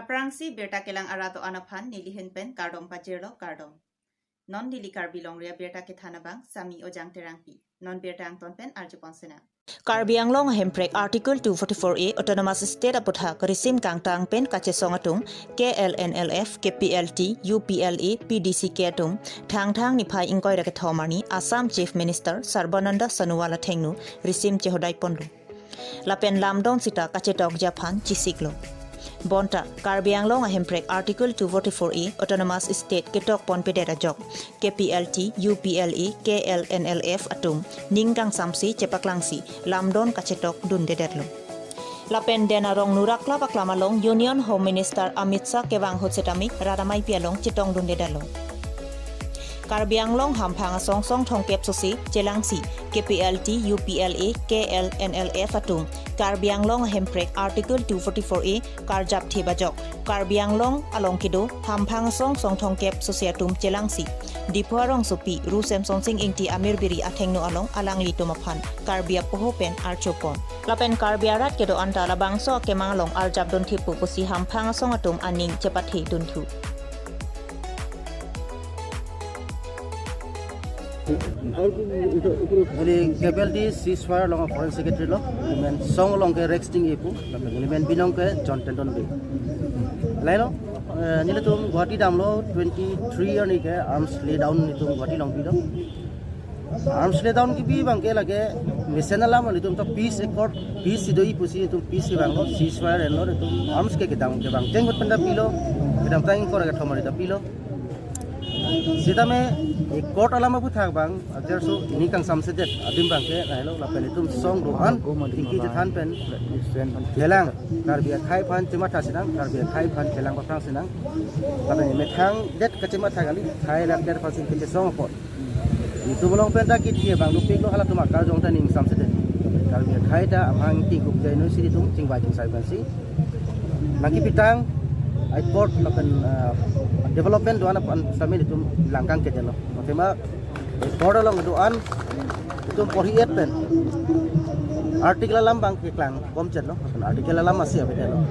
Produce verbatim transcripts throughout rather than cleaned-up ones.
Aphrangsi birta kelang arat do-an aphan neli ahin pen kardom pajirlo, kardom. Non neli Karbi Longri Abirta kethan abang Sami Ojang Terangpi. Non birta angton pen arjupon sena. Karbi Anglong ahemprek Article two forty-four A Autonomous State aputhak risim kangtang pen kachesong atum K L N L F, K P L T, U P L A, P D C K atum Thangthang niphai ingkoi ra kethom arni Assam Chief Minister Sarbananda Sonowal athengno risim chehodai ponlo. Lapen lamdon sita kachetokji aphan chesiklo. Bonta Karbi Anglong ahemprek Article two forty-four A Autonomous State ketok ponpedet ajok K P L T, U P L A, K L N L F atum ning kangsamsi chepaklangsi lamdon kachetok dundedetlo. Lapen den arong nurak klap aklam along Union Home Minister Amit Shah kevang ahut setame rat ameipi along chetong dundedetlo. Karbi Anglong hamphang asong song thomkep sose chelangsi K P L T, U P L A, K L N L F atum Karbi Anglong ahemprek Article two forty-four A karjap thip ajok Karbi Anglong along kedo hamphang asong song thomkep sose atum chelangsi Diphu arongsopi Ru Semsonsing Ingti amirbiri athengno along alanglitum aphan Karbi apoho pen archopon. Lapen Karbi arat kedo-an ta labangso akemang along arjap dunthip pu pusi hamphang asong atum aning chepathe dunthu. Neli K P L T ceasefire along foreign secretary lo, neli men song along ke Rex Tyngpi pu, lapen neli men binong ke John Tendon Bey. Lailo, eh, nelitum Guwahati damlo twenty-three arni ke arms lay down nelitum Guwahati along pilo. Arms lay down kebi abang ke lake mesen alam, nelitum ta peace accord, peace si do-i pusi nelitum peace kevanglo, ceasefire enlo, nelitum arms ke kedam kevang cheng ahut pen ta pilo, kedamtang ingkoi ra kethom arni ta pilo. Sitame accord alam aputhak abang, ajar so ning kangsamsedet adim abang ke, lailo lapen nelitum song do-an, tingki chethan pen, thelang, Karbi akhei aphan chematha sinang, Karbi akhei aphan thelang paphrang sinang, lapen methang det kachematha kali, khei lap det aphan si kachesong apot. Nelitum along pen ta kithi abang dopiklo, halatum akarjong ta ning kangsamsedet. Karbi akhei ta amahang tingkup jai noi si nelitum chingvai chingsai pensi nangkepitang accord lapen, ah, development do-an aphan sitame nelitum lang kangkedetlo. Athema accord along do-an nelitum porhi-et pen article alam abang keklang komchetlo, lapen article alam asi avedetlo.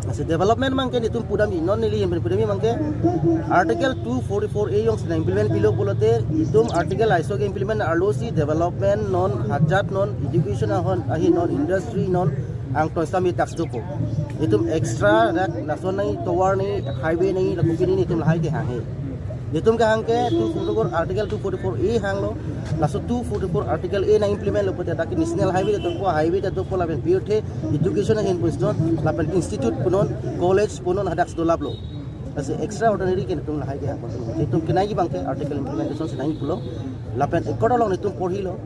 Lasi development abang ke nelitum pudamji, non neli ahin pen pudamji abang ke Article two forty-four A jongsi nang-implement pilo pulote, itum article aso ke-implement arlo si development non, hajat non, education ahon ahin non, industry non, angton sitame tax dopo. Itum extra dak lason nangji, tovar nangji, highway nangji, lapu pini nelitum lahai kehang he. Nelitum kehang ke two forty-four, Article two forty-four A hanglo, laso two forty-four Article A nang-implement lo pulote dak national highway ta dopo, highway ta dopo, lapen pirthe education ahin pu institute, lapen institute punon, college punon, hadak si dolaplo. Lasi extraordinary ke nelitum lahai kehang. Nelitum kenangji abang ke article implementation si nangji pulo. Lapen accord along nelitum porhilo.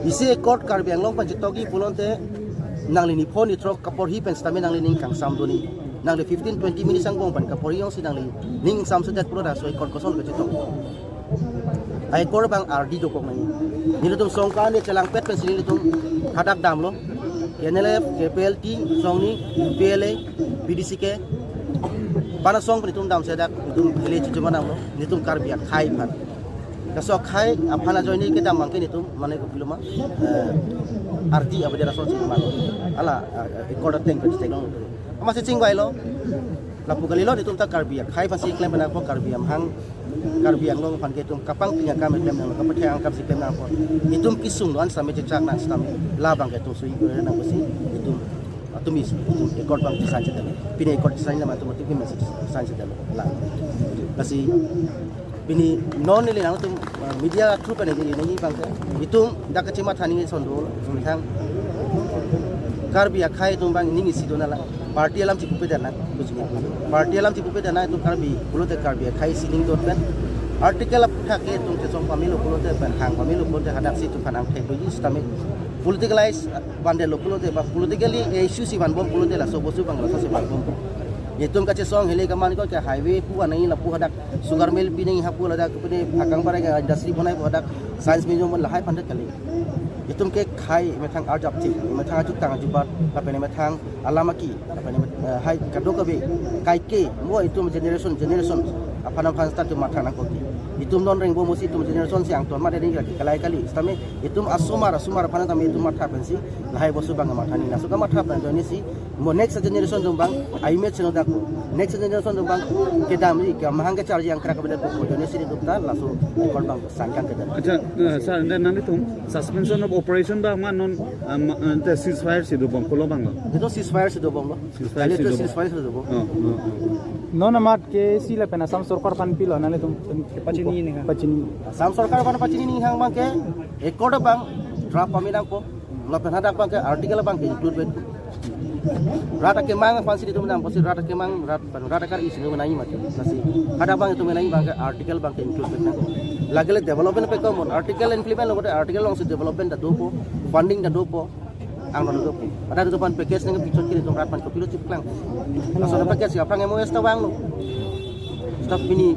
Isi accord Karbi Anglong aphan chetokji pulote nangli niphongo nithrok kaporhi pen sitame nangli ning kangsam doni. Nangli fifteen twenty minutes angbong pen kaporhi jongsi nangli ning kangsamsedet pulo, laso accord koson kachetok? Accord abang ardi dokok nangji. Nelitum song ka ne chelangpet pensi nelitum hadak damlo. K N L F, K P L T, song ni, P L A, P D C K, pana song pen nelitum damsi dak nelitum village chuma damlo, nelitum Karbi akhei aphan. Laso akhei aphan ajoine kedam abang ke nelitum mane kopilo ma, eh, ardi avedetlo, laso chingman. Hala, eh, accord ateng pen chetok long. Amatsi chingvailo. Lapu kalilo, nelitum ta Karbi akhei aphansi klem pen nangpo, Karbi amahang, Karbi Anglong aphan ke itum kapangping akam klem nangpo, kapathek akam si klem nangpo. Itum kesung do-an sitame chechak nang sitame, labang ke itum sui kure nang pusi, itum, itum is, itum accord abang chesign chedetlo. Pini accord sign lama itum, itum message sign chedetlo. La. Lasi pini non neli nangtum, uh, media through pen neli nangji abang ke, itum dak kachematha nangji ason do, methang Karbi akhei atum abang ning isi do nang la. Party alam chipupedet nang, kuchini. Party alam chipupedet nang, itum Karbi pulote Karbi akhei si ning dot pen. Article aputhak ke itum chesong pamelo pulote pen, hang pamelo pulote hadak si itum aphan angthek doji sitame. Politicalize bandetlo pulote ba politically issue si vanbom pulote laso bostu abang laso si vanbom. Itum kachesong hele kaman ko ke highway pu anai lapu hadak sugar mill pi nangji, hapu ladak pini Bhakangpara ke industry bonai pu hadak science museum lahai aphan ta kali. Itum ke khei methang arjap thip, methang achuktang achubat, lapen methang alam aki, lapen, eh, hai kadokave kaike mo itum generation generation aphan aphan start to matha nangkok. Itum non rengbo musi itum generation si angton mate ning lagi kalai kali. Sitame itum asomar asomar aphan tame itum matha pensi lahai bosu bang matha ning. Laso kamatha pen ajoine si mo next generation atum bang aimage sino dak. Next generation atum bang kedam ri ke mahang kecharji angkrak kebedet po ajoine si itum ta laso record bang sangkang kedan. Accha, eh, sir, and then nanglitum suspension of operation bang ma non, um, uh, the ceasefire si dobom, kolo bang lo? Itum ceasefire si dobom lo. Ceasefire Kali si itum dobom. Ceasefire si dobom. Oh, oh, oh. Non amat ke isi lapen Assam Sorkar aphan pilo nanglitum pachini ning ha. Pachini. Assam Sorkar aphan pachini ning hang bang ke record bang draft pame nangpo. Lapen hadak bang ke article bang ke include vet. Rat akemang aphan si itum nang posi rat akemang rat rat akar isi nang nai mati. Lasi hadak bang itum nai bang ke article bang ke include vet nang. Lagile development pe common article implement lo article along si development ta dopo, funding ta dopo. Ang non dopo. Ada dopan package nang pichot kiri itum rat aphan kopilo chipklang. Laso package ya aphrang M O S ta vanglo. Stop pini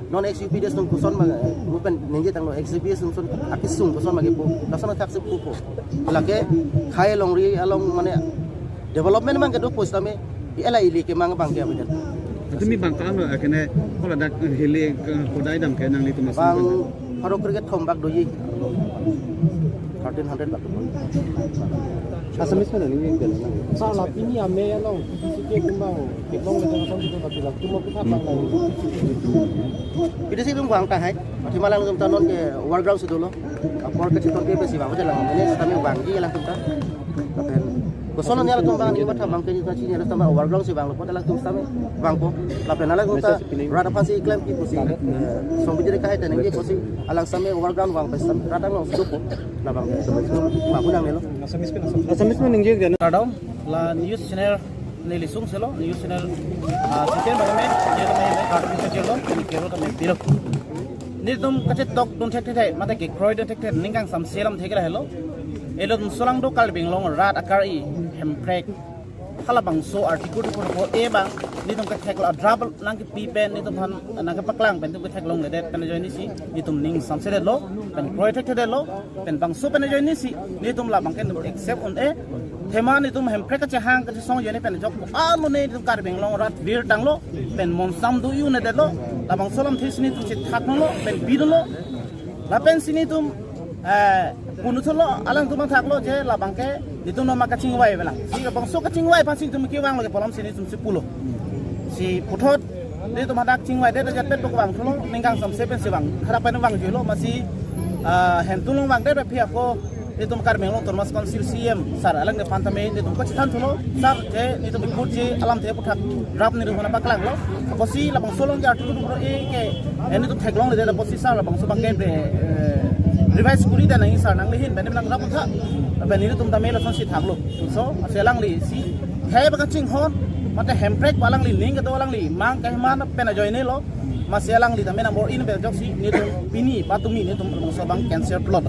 non X U P des nung koson ma, eh, rupen ningje tanglo X U P des nung son akisung koson ma kepo. Lason thak si pupo. Lake khai along ri along mane development bang kedo post tame ela ili kemang bang ke abedan. Tumi bang kalang lo, eh, kene, kola dak, eh, hili, eh, kodai dam ke nanglitum asan bang kan? Pharo kre kethom bak doji. Thirteen hundred bak. Assamese mana ning yang jalan? Sala pini ame along, P D C ke kumbang, kumbang ke dalam satu juta tapi lah, cuma kita bang lain. P D C atum vang tahai, mati malang atum ta non ke overground si dolo. Apor ke chiton ke besi bang, jalan ini kami bang di alang atum ta. Lapen koson nang atum bang ni matha bang ke ni ta chini alang atum overground si bang lo, alang atum sitame vangpo. Lapen alang atum ta rat aphan si klem kipu si, eh, song bidire kahai ta nengge pusi alang sitame overground vang pen sitame rat along si dopo. Labang ke ma punang nelo. Assamese mana ning yang jalan? Radom, la news channel neli sung selo, news channel, ah, second bang me, ye tame me, kadu bisa jelo, ni kero tame pilo. Netum kachetok dun thekthek, mate kekroi dun thekthek, ning kangsam selam thek lahelo. Elo dun solang do Karbi Anglong rat akar-i, Hemprek. Halabangso article dukor e bang, netum kethek lo draft nangkepi pen, netum aphan nangkepaklang pen, netum kethek longledet pen ajoine si, netum ning samsedetlo, pen kroi thekthedetlo, pen bangso pen ajoine si, netum labang ke accept un-e, thema netum Hemprek kachehang kachesong ajoine pen ajok, ano ne netum Karbi Anglong rat vir tanglo, pen monsam do-i un-edetlo, labangso alamthe si netum chethak nanglo, pen bidunlo, lapen si netum, eh, punuthulo, alangtum thaklo je labang ke, netum nama kachingvai belang. Si labangso kachingvai aphan si netum kevanglo ke pu alam si netum si pulo. Si puthot, netum hadak chingvaidet ajat pet bok vangthulo, ning kangsam se pen si vang. Hadak pen vangjuilo, masi, ah, hemtun along vangdet aphi ako, netum Karbi Anglong Autonomous Council C E M, sir, alang nephan tame, netum kachethanthulo, sir, je, netum ikurji, alamthe aputhak, draft netum aphan paklanglo. Apotsi labangso along ke article dukor e ke, eh, netum theklongledet apotsi sir labangso bang ke, eh, revise kuri dan nang sir nangli ahin, pen nang draft tha, pen netum tame lason si thaklo. So, ase alangli si, khei bang kachinghon, mate Hemprek ba alangli ning kedo alangli, mang keman pen ajoine lo, masi alangli tame number in pen ajoksi, netum pini, patumi, netum labangso bang cancel plot.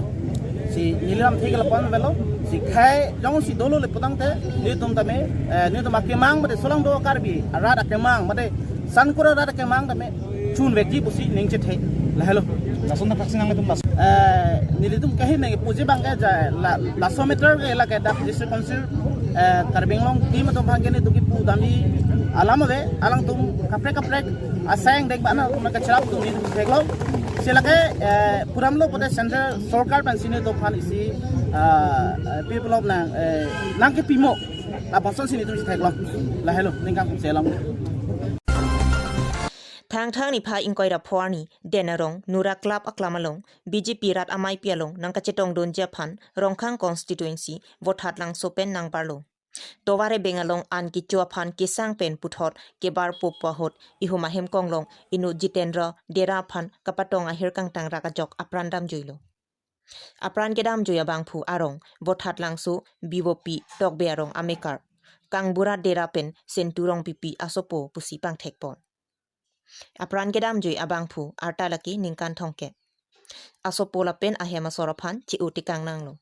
Si neli lamthe ke lapu-an avelo, si khei jongsi dolo le putangte, netum tame, eh, netum akemang mate solang do Karbi, arat akemang, mate sankura arat akemang tame, chunvekji pusi ning chethe, lahelo. Lason ta vaksin nangtum lason. Eh, nelitum kahin nangpuji bang ke ja, la, laso matter ke lake dak District Council, eh, Karbi Anglong team atum bang ke netum kipu damji alam ave, alangtum kaprek kaprek, aseng dek bana kuma kacharap atum netum theklo. Si lake, eh, puramlo pote Central Sorkar pen si netum aphan isi, ah, eh, people of nang, eh, nangkepimo. Lapuson si netum si theklo. Lahelo, ning kangse alam. Thangthang niphai ingkoi ra pho arni, Den Arong, Nura Club aklam along, B J P rat ameipi along nangkachetongdunji aphan, Rongkhang constituency, Vothatlangso pen nangparlo. Tovar ebeng along an kecho aphan kesang pen puthot kebarpo pu ahut ihum ahem konglong inut Jitendra Dera aphan kapatong ahir kangtang rak ajok apran damjuilo. Apran kedamjui abangphu arong Vothatlangso B O P Tokbi arong amekar Kangbura Dera pen Sentu Rongpipi asopo pusi pangthekpon. Apran kedamjui abangphu arta lake ningkan thomkep. Asopo lapen ahem asor aphan che-o tekang nanglo.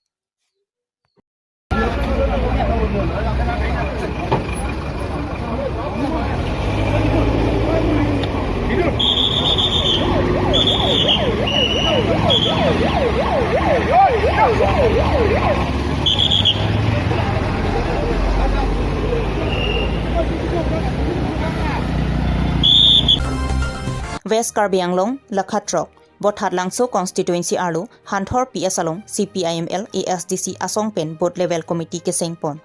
West Karbi Anglong, Lakha throk, Bothatlangso constituency arlo Hanthor P S along C P I M L A S D C asong pen booth level committee kesengpon.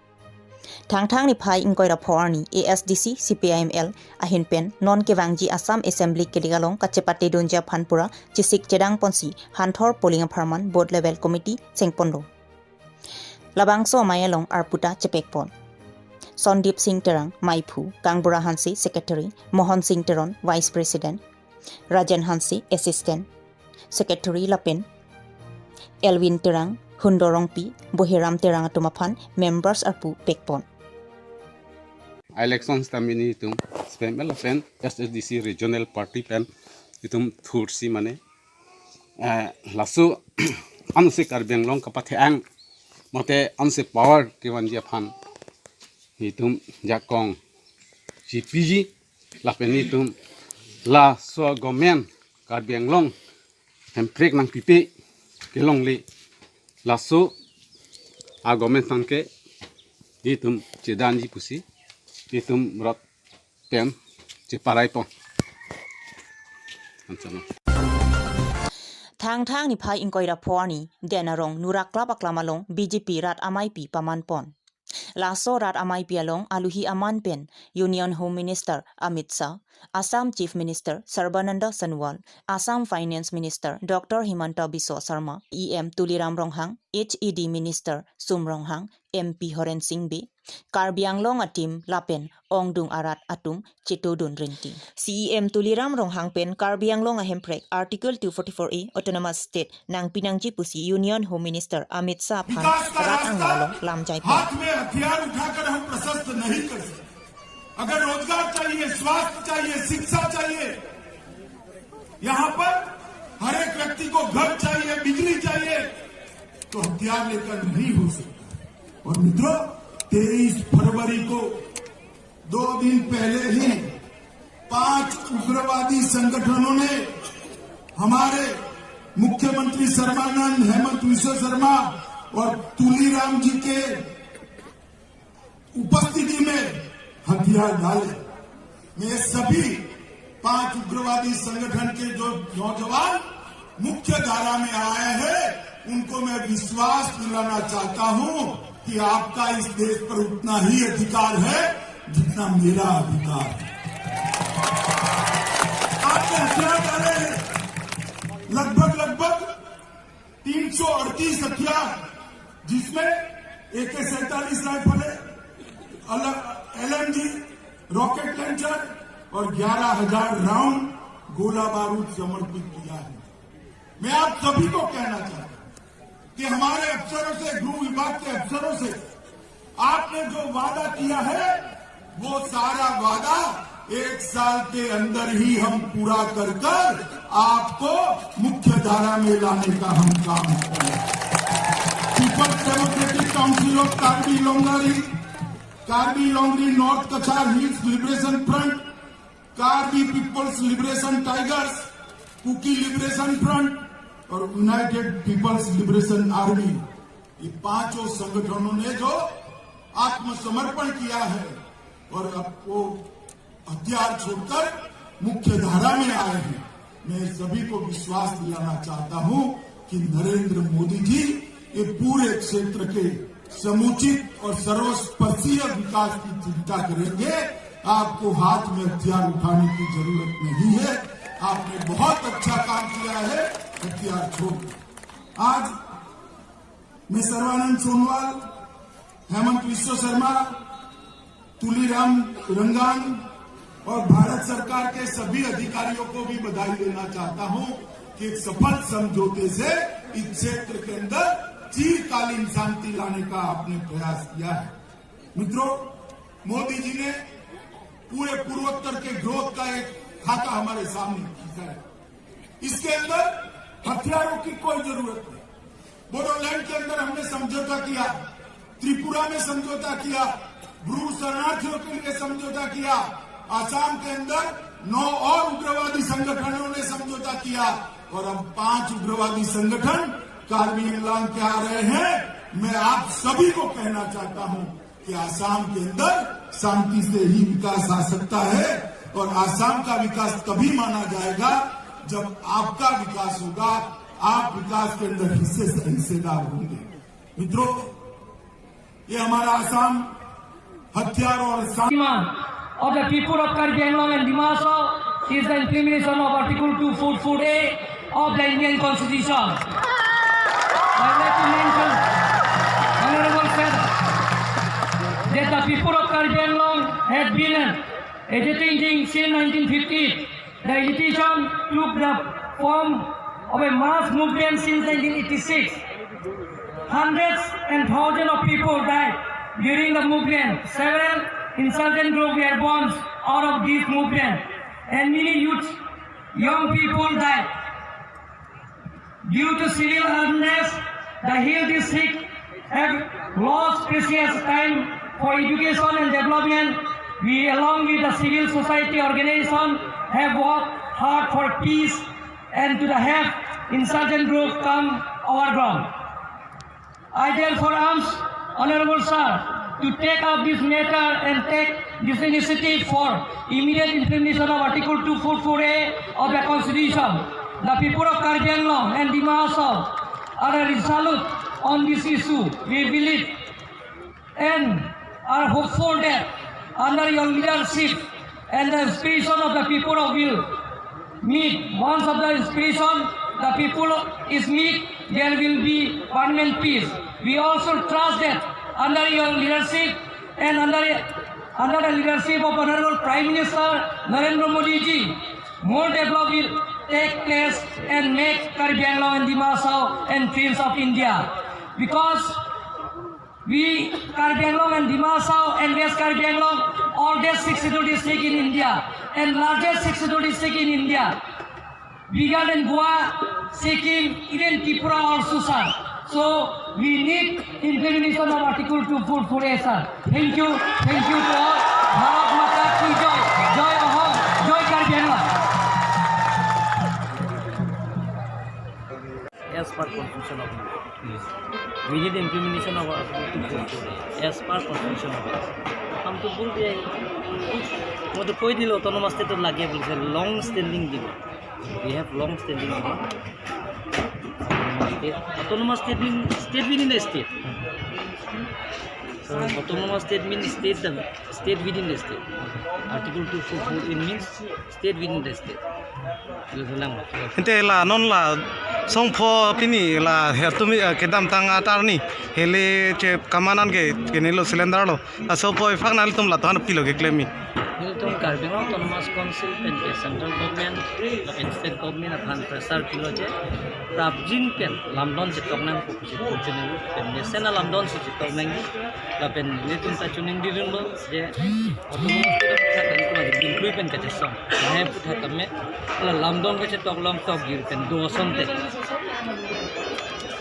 Thangthang niphai ingkoi ra pho arni A S D C C P I M L ahin pen non kevangji Assam Assembly kelik along kachepate dunji aphan pura chesik chedangponsi Hanthor polling apharman booth level committee sengponlo. Labangso amei along arpu ta chepekpon. Sondip Sing Terang, meiphu, Kangbura Hanse, secretary, Mohon Sing Teron, vice president, Rajen Hanse, assistant secretary lapen Elwin Terang, Hundo Rongpi, Bohiram Terang atum aphan members arpu pekpon. Election stamina itum spemel pen S S D C regional party pen itum thursi mane, eh, laso ansi Karbi Anglong kapathe-ang mate ansi power kevanji aphan itum jakong G P G lapen itum laso government Karbi Anglong Hemprek nangpipe kelongle laso a-government tangke itum chedanji pusi itum rot pen cheparai pon. Anchama. Thangthang niphai ingkoi ra pho arni Den Arong Nura Club aklam along B J P rat ameipi pamanpon. Laso rat ameipi along aluhi aman pen Union Home Minister Amit Shah, Assam Chief Minister Sarbananda Sonowal, Assam Finance Minister Doctor Himanta Biswa Sarma, E M Tuliram Ronghang, H E D Minister Sum Ronghang, M P Horen Sing Bey, Karbi Anglong a-team lapen ongdung arat atum chetodun rinti. C E M Tuliram Ronghang pen Karbi Anglong ahemprek Article two forty-four A Autonomous State nangpi nangji pusi Union Home Minister Amit Shah aphan rat angno along lamjai pon. हाथ में हथियार उठाकर हम प्रशस्त नहीं कर सकते। अगर रोजगार चाहिए, स्वास्थ्य चाहिए, शिक्षा चाहिए, यहाँ पर हर एक व्यक्ति को घर चाहिए, बिजली चाहिए, तो हथियार लेकर नहीं हो सकता। और मित्रों, तेईस फरवरी को दो दिन पहले ही पांच उग्रवादी संगठनों ने हमारे मुख्यमंत्री सर्बानंद, हेमंत विश्व शर्मा और तुलीराम जी के उपस्थिति में हथियार डाले। मैं सभी पांच उग्रवादी संगठन के जो नौजवान मुख्य धारा में आए हैं, उनको मैं विश्वास दिलाना चाहता हूं कि आपका इस देश पर उतना ही अधिकार है जितना मेरा अधिकार है। आपने हथियार डाले हैं, लगभग लगभग तीन सौ अड़तीस हथियार, जिसमें ए के सैंतालीस राइफल है, L M G, rocket launcher और ग्यारह हजार राउंड गोला बारूद समर्पित किया है। मैं आप सभी को कहना चाहता हूं कि हमारे अफसरों से, गृह विभाग के अफसरों से आपने जो वादा किया है, वो सारा वादा एक साल के अंदर ही हम पूरा कर कर आपको मुख्य धारा में लाने का हम काम करेंगे। People's democratic council of Karbi Longri, Karbi Longri north Cachar hills liberation front, Karbi people's liberation tigers, Kuki liberation front और यूनाइटेड पीपल्स लिबरेशन आर्मी, ये पांचों संगठनों ने जो आत्मसमर्पण किया है और अब वो हथियार छोड़कर मुख्य धारा में आए हैं, मैं सभी को विश्वास दिलाना चाहता हूं कि नरेंद्र मोदी जी ये पूरे क्षेत्र के समुचित और सर्वस्पर्शीय विकास की चिंता करेंगे। आपको हाथ में हथियार उठाने की जरूरत नहीं है। आपने बहुत अच्छा काम किया है, हथियार छोड़ दो। आज मैं सर्बानंद सोनोवाल, हेमंत विश्व शर्मा, तुलीराम रंगांग और भारत सरकार के सभी अधिकारियों को भी बधाई देना चाहता हूं कि एक सफल समझौते से इस क्षेत्र के अंदर चिरकालीन शांति लाने का आपने प्रयास किया है। मित्रों, मोदी जी ने पूरे पूर्वोत्तर के ग्रोथ का एक खाका हमारे सामने खींचा है। इसके अंदर हथियारों की कोई जरूरत नहीं। बोडोलैंड के अंदर हमने समझौता किया, त्रिपुरा में समझौता किया, ब्रू शरणार्थियों के लिए समझौता किया, आसाम के अंदर नौ और उग्रवादी संगठनों ने समझौता किया और अब पांच उग्रवादी संगठन कार्बी आंगलोंग के आ रहे हैं। मैं आप सभी को कहना चाहता हूं कि आसाम के अंदर शांति से ही विकास आ सकता है और आसाम का विकास तभी माना जाएगा जब आपका विकास होगा, आप विकास के अंदर हिस्से, हिस्सेदार होंगे। मित्रों, ये हमारा असम हथियार और सा- Demand of the people of Karbi Anglong and Dima Hasao is the implementation of Article two four four A of the Indian Constitution. I would like to mention, Honorable sir, that the people of Karbi Anglong have been agitating since nineteen fifty. The agitation took the form of a mass movement since nineteen eighty-six. Hundreds and thousands of people died during the movement. Several insurgent groups were born out of this movement, and many youth, young people died. Due to civil unrest, the hill district have lost precious time for education and development. We, along with the civil society organization, have worked hard for peace and to the have insurgent group come our ground. I therefore urge Honorable Sir to take up this matter and take this initiative for immediate implementation of Article two four four A of the Constitution. The people of Karbi Anglong and Dima Hasao are resolute on this issue. We believe and are hopeful that under your leadership and the inspiration of the people of will meet, once of the inspiration, the people is meet, there will be permanent peace. We also trust that under your leadership and under, under the leadership of Honorable Prime Minister Narendra Modi ji, more development will take place and make Karbi Anglong and Dima Hasao and Prince of India. Because we, Karbi Anglong and Dima Hasao and West Karbi Anglong, oldest Sixth Schedule district in India and largest Sixth Schedule district in India, bigger than Goa, Sikkim, even Tripura also, sir. So we need implementation of Article two four four A, sir. Thank you, thank you to all. Bharat Mata ki jai, jai Ahom, jai Karbi Anglong. As per Constitution of India. We need implementation of Article two four four A as per Constitution of India. हम तो बोल दिया है, वो तो कोई दिल autonomous state तो लगे बोले से long standing demand. We have long standing demand. Autonomous state mean state within the state. So autonomous state means state the state within the state. Article two four four A means state within the state. Ante la non la songpho pini la her tumi, eh, kedamtang atar ni heli che kamanan ke kini lo cylinder lo. Laso apot aphak nanglitum la tohan pilo keklem mi? Nelitum Karbi Anglong Autonomous Council pen ke central government, lapen state government aphan pressure pilo je prapjin pen lamdon chetok nangpo pusi pu choningri, pen mesen alamdon si chetok nangji, lapen nelitum ta choningri dunlo je autonomous state aphuthak nelitum aji dingklui pen kachesong. Lahai aphuthak tame la lamdon kachetok long tok jir pen do asonte.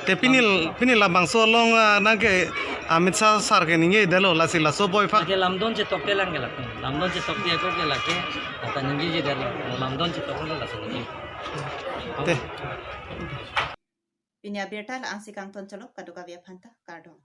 Te pini, pini labangso along, ah, nang ke Amit Shah sir ke ningje detlo, lasi laso apot aphak. Lake lamdon chetok te lang ke lake. Lamdon chetok te ako ke lake. Ata ningje je detlo. Lamdon chetok lang lasi ningje. Te. Pini abirta la-an si kangton cholo, kadokave aphanta kardom.